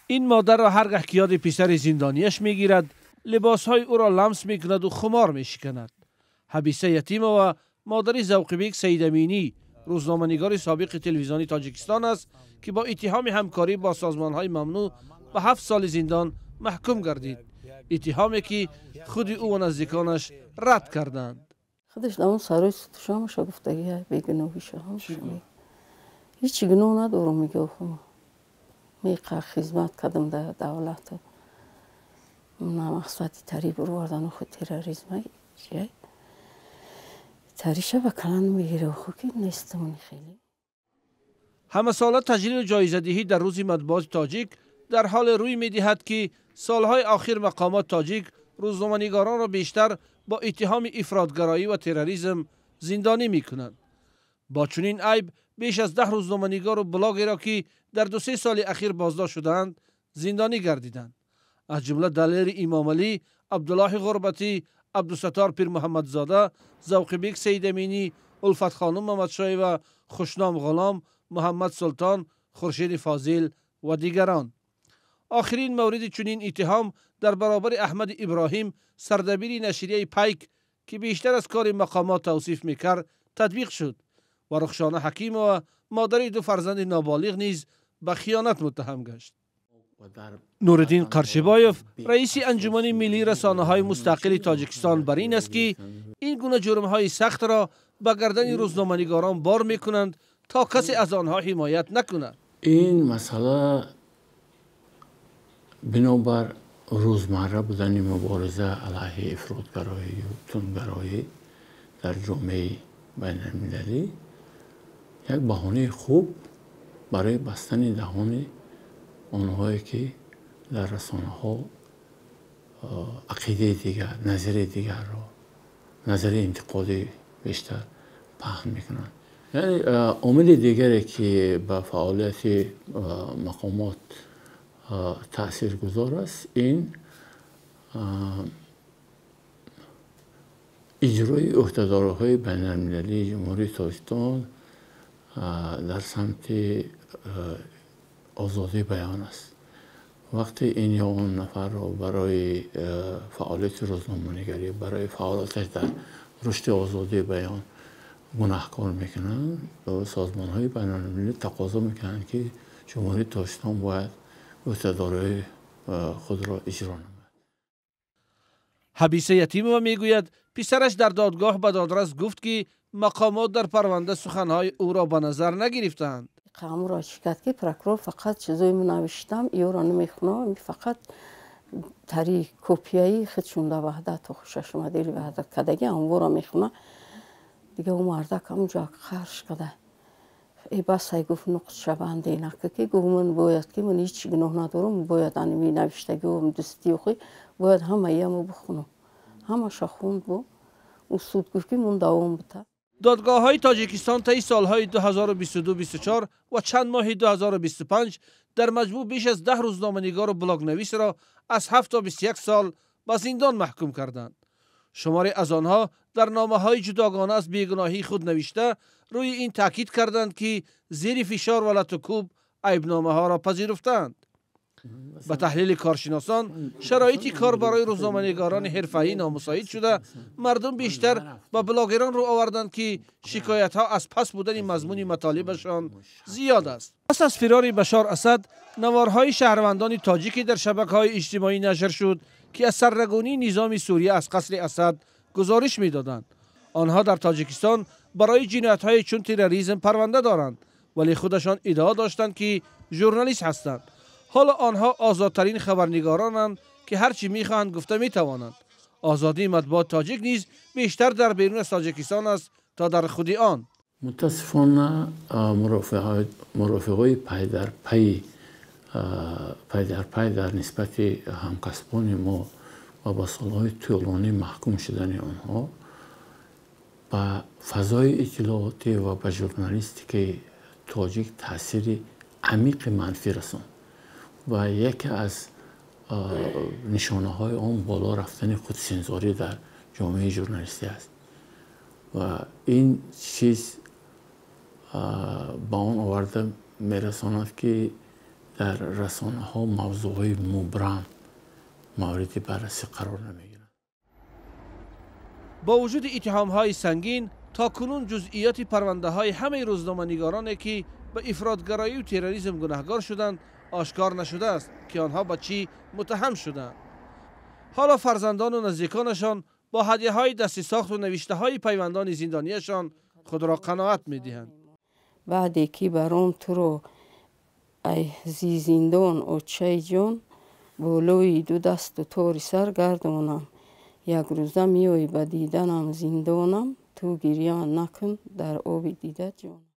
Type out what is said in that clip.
Ин модарро ҳар гаҳ ки ёди писари зиндонияш мегирад, либосҳои ӯро ламс мекунаду хумор мешиканад. Ҳабиса Ятимова модари Завқибек Саидаминӣ, рӯзноманигори собиқи телевизиони Тоҷикистон аст, ки бо иттиҳоми ҳамкорӣ бо созмонҳои мамнӯъ ба 7 соли зиндон маҳкум гардид, иттиҳоме ки худи ӯ ва наздиконаш рад карданд. Худаш дар он сарои сутушамаша гуфтагӣ, бегуноҳиша ҳамаша ҳеҷ гуноҳ надорам, мега. Меқа хизмат кардам дар давлату на мақсади тари бурвардану худ терроризма чия тариша ба калан мегира, ху ки нестамони хеле. Ҳамасола таҷлилу ҷоизадиҳӣ дар Рӯзи матбуоти тоҷик дар ҳоле рӯй медиҳад, ки солҳои охир мақомот тоҷик рӯзноманигоронро бештар бо иттиҳоми ифротгароӣ ва терроризм зиндонӣ мекунанд. Бо чунин айб беш аз 10 рӯзноманигору блогеро, ки дар 2-се соли ахир боздошт шудаанд, зиндонӣ гардиданд, аз ҷумла Далери Имомалӣ, Абдуллоҳи Ғурбатӣ, Абдусаттор Пирмуҳаммадзода, Завқибек Саидаминӣ, Улфатхонум Мамадшоева, Хушном Ғулом, Муҳаммад Султон, Хуршеди Фозил ва дигарон. Охирин мавриди чунин иттиҳом дар баробари Аҳмади Иброҳим, сардабири нашрияи «Пайк», ки бештар аз кори мақомот тавсиф мекард, татбиқ шуд ва Рухшона Ҳакимова, модари ду фарзанди ноболиғ, низ ба хиёнат муттаҳам гашт. Нуриддин Қаршибоев, раиси Анҷумани миллии расонаҳои мустақили Тоҷикистон, бар ин аст, ки ин гуна ҷурмҳои сахтро ба гардани рӯзноманигорон бор мекунанд, то касе аз онҳо ҳимоят накунад. Ин масъала бинобар рӯзмарра будани мубориза алайҳи ифротгароию тундгароӣ дар ҷомеаи байналмилалӣ як баҳонаи хуб барои бастани даҳони онҳое, ки дар расонаҳо ақидаи дигар, назари дигарро, назари интиқодӣ бештар паҳн мекунанд. Яъне омили дигаре, ки ба фаъолияти мақомот таъсиргузор аст, ин иҷрои ӯҳдадориҳои байналмилалии Ҷумҳурии Тоҷикистон дар самти озодии баён аст. Вақте ин ё он нафарро барои фаъолияти рӯзноманигарӣ, барои фаъолияташ дар рушди озодии баён гунаҳкор мекунанд, созмонҳои байналмилалӣ тақозо мекунанд, ки Ҷумҳурии Тоҷикистон бояд ӯҳдадориҳои худро иҷро намояд. Ҳабиса Ятимова мегӯяд, писараш дар додгоҳ ба додрас гуфт, ки мақомот дар парванда суханҳои ӯро ба назар нагирифтаанд. Ҳамуро чӣ кард, ки прокурор фақат чизои навиштам ёро намехунам, фақат тари копияи худшон да Ваҳдату хушаш омадели Ваҳдат кадаги ҳамворо мехуна. Дига ӯ мардак ҳамунҷо қарш када, э бас, ай гуфт, нуқсшаванде нака, ки гуфт, ман бояд ки ман ҳеҷ гуноҳ надорам, бояд анми навиштагиом дустиохи бояд ҳамаиямо бихунам. Ҳамаша хунд бу ӯ суд гуфт, ки мун давом бита. Додгоҳҳои Тоҷикистон таи солҳои 2022-24 ва чанд моҳи 2025 дар маҷмӯъ беш аз 10 рӯзноманигору блогнависро аз 7 то 21 сол ба зиндон маҳкум карданд. Шуморе аз онҳо дар номаҳои ҷудогона аз бегуноҳии худ навишта, рӯи ин таъкид карданд, ки зери фишор ва латукӯб айбномаҳоро пазируфтаанд. Ба таҳлили коршиносон, шароити кор барои рӯзноманигорони ҳирфаӣ номусоид шуда, мардум бештар ба блогерон рӯ оварданд, ки шикоятҳо аз паст будани мазмуни матолибашон зиёд аст. Пас аз фирори Башор Асад наворҳои шаҳрвандони тоҷикӣ дар шабакаҳои иҷтимоӣ нашр шуд, ки аз сарнагунии низоми Сурия, аз қасри Асад гузориш медоданд. Онҳо дар Тоҷикистон барои ҷиноятҳое чун терроризм парванда доранд, вале худашон иддао доштанд, ки журналист ҳастанд. Ҳоло онҳо озодтарин хабарнигоронанд, ки ҳар чӣ мехоҳанд, гуфта метавонанд. Озодии матбуот тоҷик низ бештар дар берун аз Тоҷикистон аст, то дар худи он. Мутаассифона, мурофиаҳои пайдарпай дар нисбати ҳамкасбони мо ва ба солҳои тӯлонӣ маҳкум шудани онҳо ба фазои иттилоотӣ ва ба журналистикаи тоҷик таъсири амиқи манфӣ расонд ва яке аз нишонаҳои он боло рафтани худсензорӣ дар ҷомеаи журналистӣ аст ва ин чиз ба он оварда мерасонад, ки Дар расонаҳо мавзӯъҳои мубрам мавриди баррасӣ қарор намегиранд. Бо вуҷуди иттиҳомҳои сангин, то кунун ҷузъиёти парвандаҳои ҳамаи рӯзноманигороне, ки ба ифротгароӣ ва терроризм гунаҳгор шуданд, ошкор нашудааст, ки онҳо ба чӣ муттаҳам шуданд. Ҳоло фарзандону наздиконашон бо ҳадияҳои дасти сохту навиштаҳои пайвандони зиндониашон худро қаноат медиҳанд. Баъде ки баром туро ай зи зиндон, очаи ҷон, болои ду дасту тори сар гардонам, якрӯза меоӣ ба диданам зиндонам, ту гирья накун, дар оби дида ҷонам.